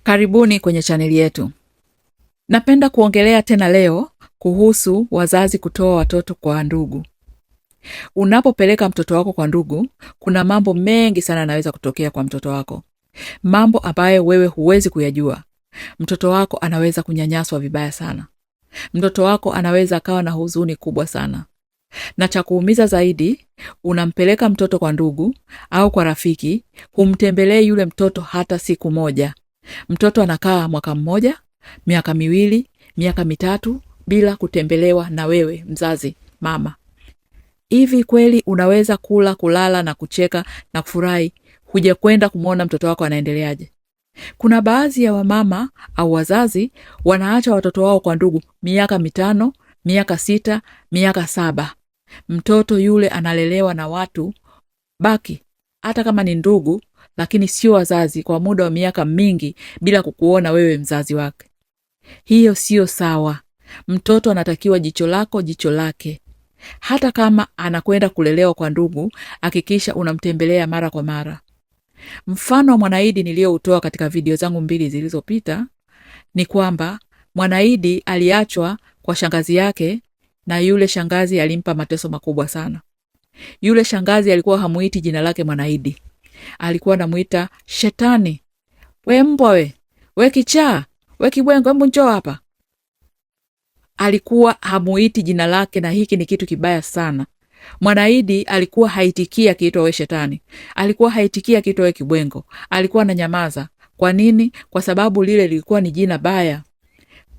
Karibuni kwenye chaneli yetu. Napenda kuongelea tena leo kuhusu wazazi kutoa watoto kwa ndugu. Unapopeleka mtoto wako kwa ndugu, kuna mambo mengi sana yanaweza kutokea kwa mtoto wako, mambo ambayo wewe huwezi kuyajua. Mtoto wako anaweza kunyanyaswa vibaya sana. Mtoto wako anaweza akawa na huzuni kubwa sana, na cha kuumiza zaidi, unampeleka mtoto kwa ndugu au kwa rafiki, humtembelee yule mtoto hata siku moja. Mtoto anakaa mwaka mmoja, miaka 2, miaka 3 bila kutembelewa na wewe mzazi, mama. Hivi kweli unaweza kula, kulala na kucheka na kufurahi huja kwenda kumwona mtoto wako anaendeleaje? Kuna baadhi ya wamama au wazazi wanaacha watoto wao kwa ndugu miaka 5, miaka 6, miaka 7. Mtoto yule analelewa na watu baki, hata kama ni ndugu, lakini sio wazazi, kwa muda wa miaka mingi bila kukuona wewe mzazi wake. Hiyo sio sawa. Mtoto anatakiwa jicho lako jicho lake. Hata kama anakwenda kulelewa kwa ndugu, hakikisha unamtembelea mara kwa mara. Mfano wa Mwanaidi niliyoutoa katika video zangu 2 zilizopita ni kwamba Mwanaidi aliachwa kwa shangazi yake, na yule shangazi alimpa mateso makubwa sana. Yule shangazi alikuwa hamuiti jina lake Mwanaidi, alikuwa anamuita shetani, we mbwa we, we kichaa, we kibwengo, hebu njoo hapa. Alikuwa hamuiti jina lake, na hiki ni kitu kibaya sana. Mwanaidi alikuwa haitikii akiitwa we shetani, alikuwa haitikii akiitwa we kibwengo, alikuwa ananyamaza. Kwa nini? Kwa sababu lile lilikuwa ni jina baya.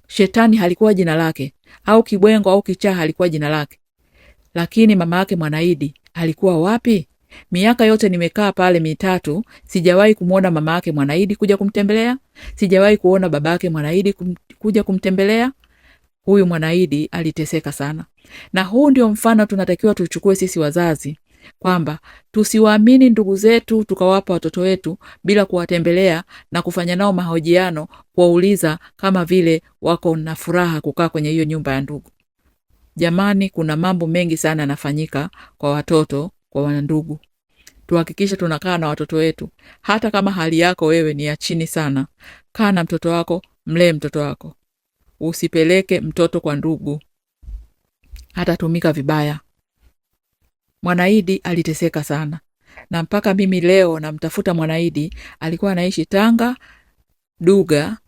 Shetani halikuwa jina lake, au kibwengo au kichaa halikuwa jina lake. Lakini mama yake Mwanaidi alikuwa wapi? Miaka yote nimekaa pale 3, sijawahi kumuona mama yake Mwanaidi kuja kumtembelea, sijawahi kuona baba yake Mwanaidi kuja kumtembelea. Huyu Mwanaidi aliteseka sana. Na huu ndio mfano tunatakiwa tuchukue sisi wazazi, kwamba tusiwaamini ndugu zetu tukawapa watoto wetu bila kuwatembelea na kufanya nao mahojiano, kuwauliza kama vile wako na furaha kukaa kwenye hiyo nyumba ya ndugu. Jamani, kuna mambo mengi sana yanafanyika kwa watoto, kwa wanandugu. Tuhakikishe tunakaa na watoto wetu, hata kama hali yako wewe ni ya chini sana. Kaa na mtoto wako, mlee mtoto wako. Usipeleke mtoto kwa ndugu, atatumika vibaya. Mwanaidi aliteseka sana, na mpaka mimi leo namtafuta Mwanaidi. Alikuwa anaishi Tanga Duga.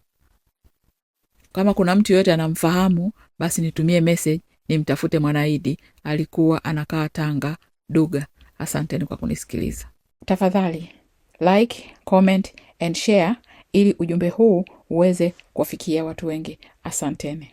Kama kuna mtu yoyote anamfahamu, basi nitumie message nimtafute Mwanaidi. Alikuwa anakaa Tanga Duga. Asanteni kwa kunisikiliza. Tafadhali like, comment and share ili ujumbe huu uweze kuwafikia watu wengi. Asanteni.